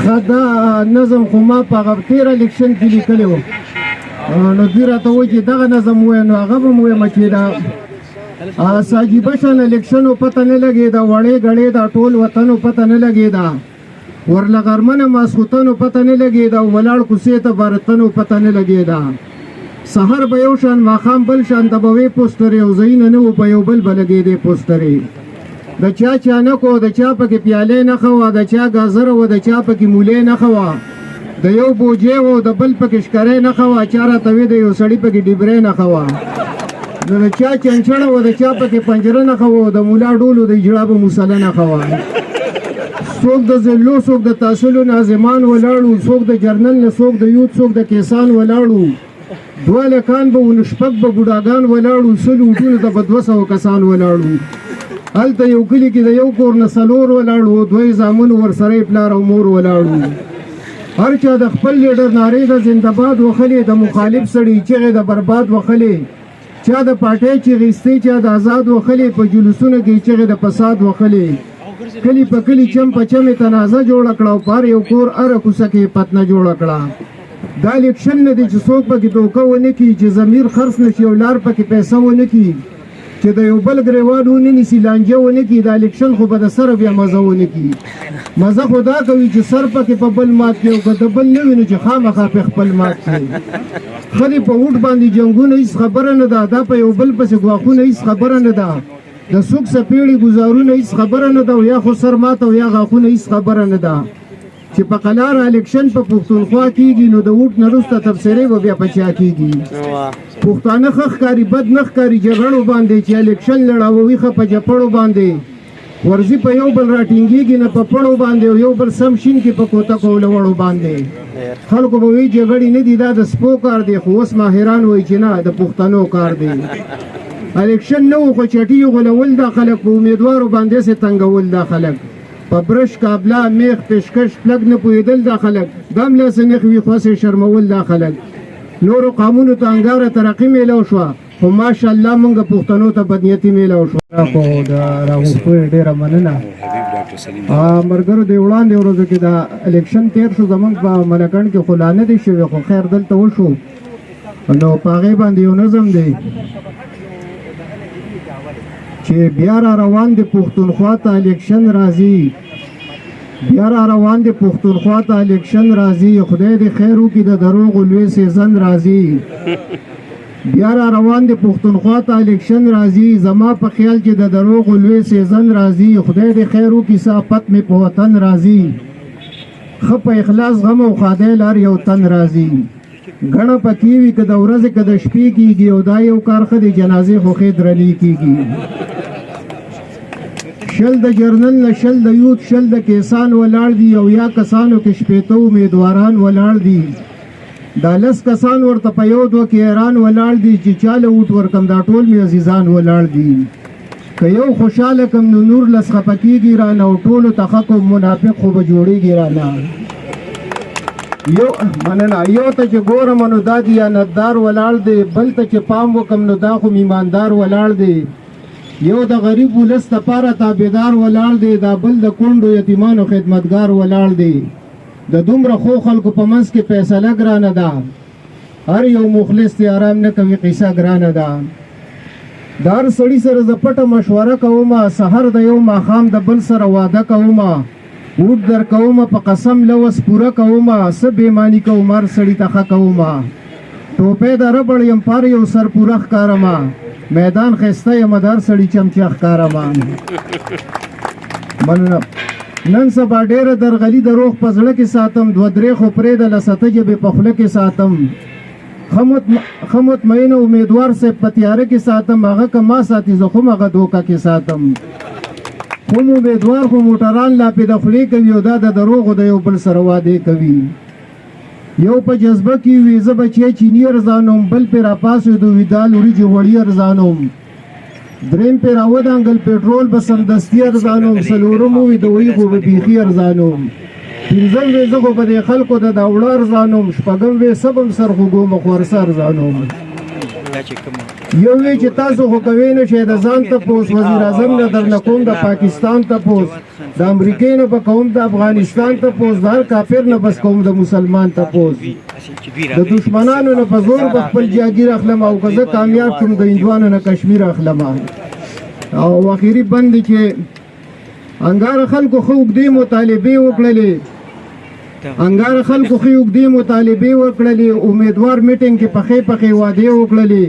ښه، دا نظم خو ما په هغه تېر الیکشن کې لیکلی و، نو دوی راته وایي چې دغه نظم ووایه، نو هغه به هم ووایم چې دا ساجیبه شان الیکشنو پته نه لګېده، وړې ګړې دا ټول وطنو پته نه لګېده، ورله غرمنه ماسخوتنو پته نه لګېده، او ولاړ کوڅې ته برتنو پته نه لګېده. سهار به یو شان، ماښام بل شان، ته به وې پوسټرې او ځایونه نه وو، په یو بل به لګېدې پوسټرې. د چا چانک و، د چا پکې پیالې نښه وه، د چا ګازره وه، د چا پکې مولې نښه وه، د یو بوجې و، د بل پکې شکرې نښه وه، چا راته وې د یو سړي پکې ډبرې نښه وه. نو د چا چنچڼه وه، د چا پکې پنجره نښه وه، د مولا ډولو د اجړا به مسله نښه وه. څوک د ضلعو، څوک د تحصیلو ناظمان ولاړو، څوک د جرنل نه، څوک د یوت، څوک د کیسان ولاړو. دوه لکان به ونو، شپږ به بوډاګان ولاړو، 100 وټونو ته به 200 کسان ولاړو. هلته یو کلي کې د یو کور نه څلور ولاړو، دوه یې زامن ورسره یې پلار او مور ولاړو. هر چا د خپل لیډر نارې د زنده‌باد وخلې، د مخالف سړي چغې د برباد وخلې. چا د پارټۍ چغې ایستې، چا د آزاد وخلې، په جلوسونو کې چغې د فساد وخلې. کلی په کلی، چم په چم یې تنازع جوړه کړه، او په هر یو کور، هره کوڅه کې یې فتنه جوړه کړه. دا الیکشن نه دی چې څوک پکې دوکه ونه کړي، چې ضمیر خرڅ نه شي او لار پکې پیسه ونه کړي، چې د یو بل ګریوان ونه نیسي، لانجه ونه کړي. دا الیکشن خو به د سره بیا مزه ونه کړي. مزه خو دا کوي چې سر پکې په بل مات کړي، او که د بل نه وي نو چې خامخا پې خپل مات کړي. ښه دی، په ووټ باندې جنګونه هیڅ خبره نه ده، دا په یو بل پسې ګواښونه هیڅ خبره نه ده، د سوک څپېړې ګزارونه هیڅ خبره نه ده، او یا خو سر مات او یا غاښونه هیڅ خبره نه ده. چې په قلار الیکشن په پښتونخوا کیږي، نو د ووټ نه وروسته تبصرې به بیا په چا کیږي؟ پښتانه ښه ښکاري، بد نه ښکاري جګړو باندې، چې الیکشن لړاوي ښه په جپړو باندې. ورځي په یو بل راټینګیږي نه په پړو باندې، او یو بل سم شین کې په کوتکو او لوړو باندې. خلکو به وی جګړې نه دي، دا د سپو کار دی، خو اوس ماهران وایي چې نه، د پښتنو کار دی. الیکشن نه و، خو چټي غولول دا خلک، په امیدوارو باندې سه تنګول دا خلک، په برش، کابلا، میخ، پیشکش، پلګ نه پوهېدل دا خلک، دم له څه نښ وي خو هسې شرمول دا خلک. نورو قامونو ته انګاره ترقي میلاو شوه، خو ماشاءالله مونږ پښتنو ته بدنیتي میلاو شوه. خو د راغوښتو یې ډېره مننه. مرګرو، د وړاندې ورځو کې دا الیکشن تیر شو، زمونږ په ملکڼ کې خو لا نه دی شوی، خو خیر دلته وشو، نو په هغې باندې یو نظم دی چې بیا را روان دی پښتونخوا ته الیکشن راځي، بیا را روان دی پښتونخوا ته الیکشن راځي، خدای دې خیر وکړي، د دروغو لوی سیزن راځي. بیا را روان دی پښتونخوا ته الیکشن راځي، زما په خیال چې د دروغو لوی سیزن راځي، خدای دې خیر وکړي، صافت مې په وطن راځي، ښه په اخلاص، غم او ښادۍ لار یو تن راځي. ګڼه پکې وي که د ورځې که د شپې کېږي، او دا یو کار ښه دی، جنازې خو ښې درنې کېږي. 20 د جرنل نه، 20 د یوت، 20 د کیسان ولاړ دي، او یا کسانو کې 60 امیدواران ولاړ دي. دا 10 کسان ورته په یو دوه کې حیران ولاړ دي چې چاله ووټ ورکم، دا ټول مې عزیزان ولاړ دي. که یو خوشاله کم نو نور 10 خفه کېږي رانه، او ټولو ته ښه کوم، منافق خو به جوړېږي رانه. یو مننه. یو ته چې ګورم نو دا دیانتدار ولاړ دی، بل ته چې پام وکم نو دا خو ایماندار ولاړ دی. یو د غریب ولس لپاره تابعدار ولاړ دی، دا بل د کونډو یتیمانو خدمتګار ولاړ دی. د دومره ښو خلکو په منځ کې فیصله ګرانه ده، هر یو مخلص دی، آرام نه کوي، قصه ګرانه ده. د هر سړي سره زه پټه مشوره کومه، سحر د یو، ماښام د بل سره وعده کومه، ووټ در کومه، په قسم لوس پوره کومه، څه بېماني کوم، هر سړي ته ښه کومه. ټوپۍ د ربړ یم، پر یو سر پوره ښکارمه، میدان ښایسته یم، د هر سړي چمچه ښکارمه. مننه. نن سبا ډېره درغلي، دروغ په زړه کې ساتم، دوه درې خو پرېږده، لس اته ژبې په خوله کې ساتم. ښه مطمئن امیدوار صاحب په تیاره کې ساتم، هغه که ما ساتي، زه خو هغه دوکه کې ساتم. کوم امیدوار خو موټران لا پې د خولې کوي، او دا د دروغو د یو بل سره وعدې کوي. یو په جذبه کې وي زه بچی چینی ارزانوم، بل پې راپاڅېدو وي دال، وریجې، غوړي ارزانوم، دریم پې راودانګل پټرول به سمدستي ارزانوم، څلورم وي دوی خو به بیخي ارزانوم، پنځم وی زه خو به د خلکو د داوړه ارزانوم، شپږم وی سبم سر خوږوم، خو هر څه ارزانوم. دا چې کوم یو وی چې تاسو خو کوی نه شئ د ځان تپوس، وزیر اعظم نه درنه کوم د پاکستان تپوس، د امریکې نه به کوم د افغانستان تپوس، د هر کافر نه بس کوم د مسلمان تپوس. د دشمنانو نه په زور به خپل جاګیر اخلم او که زه کامیاب شوم د هندوانو نه کشمیر اخلم. او اخیری بند چې انګار خلکو خو اوږدې مطالبې وکړلې، انګار خلکو خو اوږدې مطالبې وکړلې، امیدوار میټینګ کې پخې پخې وعدې وکړلې،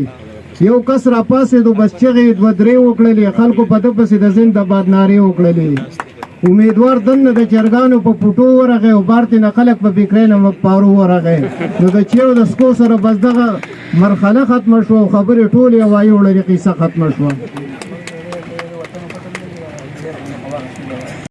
یو کس را پاسېدو بس چغې دوه درې وکړلې، خلکو په ده پسې د زنده باد نارې وکړلې. امیدوار دننه د چرګانو په پټو ورغی او بار ترې نه خلک په بکرۍ نه پارو ورغی. نو د چیو د سکو سره بس دغه مرحله ختمه شوه او خبرې ټولې هوایي وړلې، قصه ختمه شوه.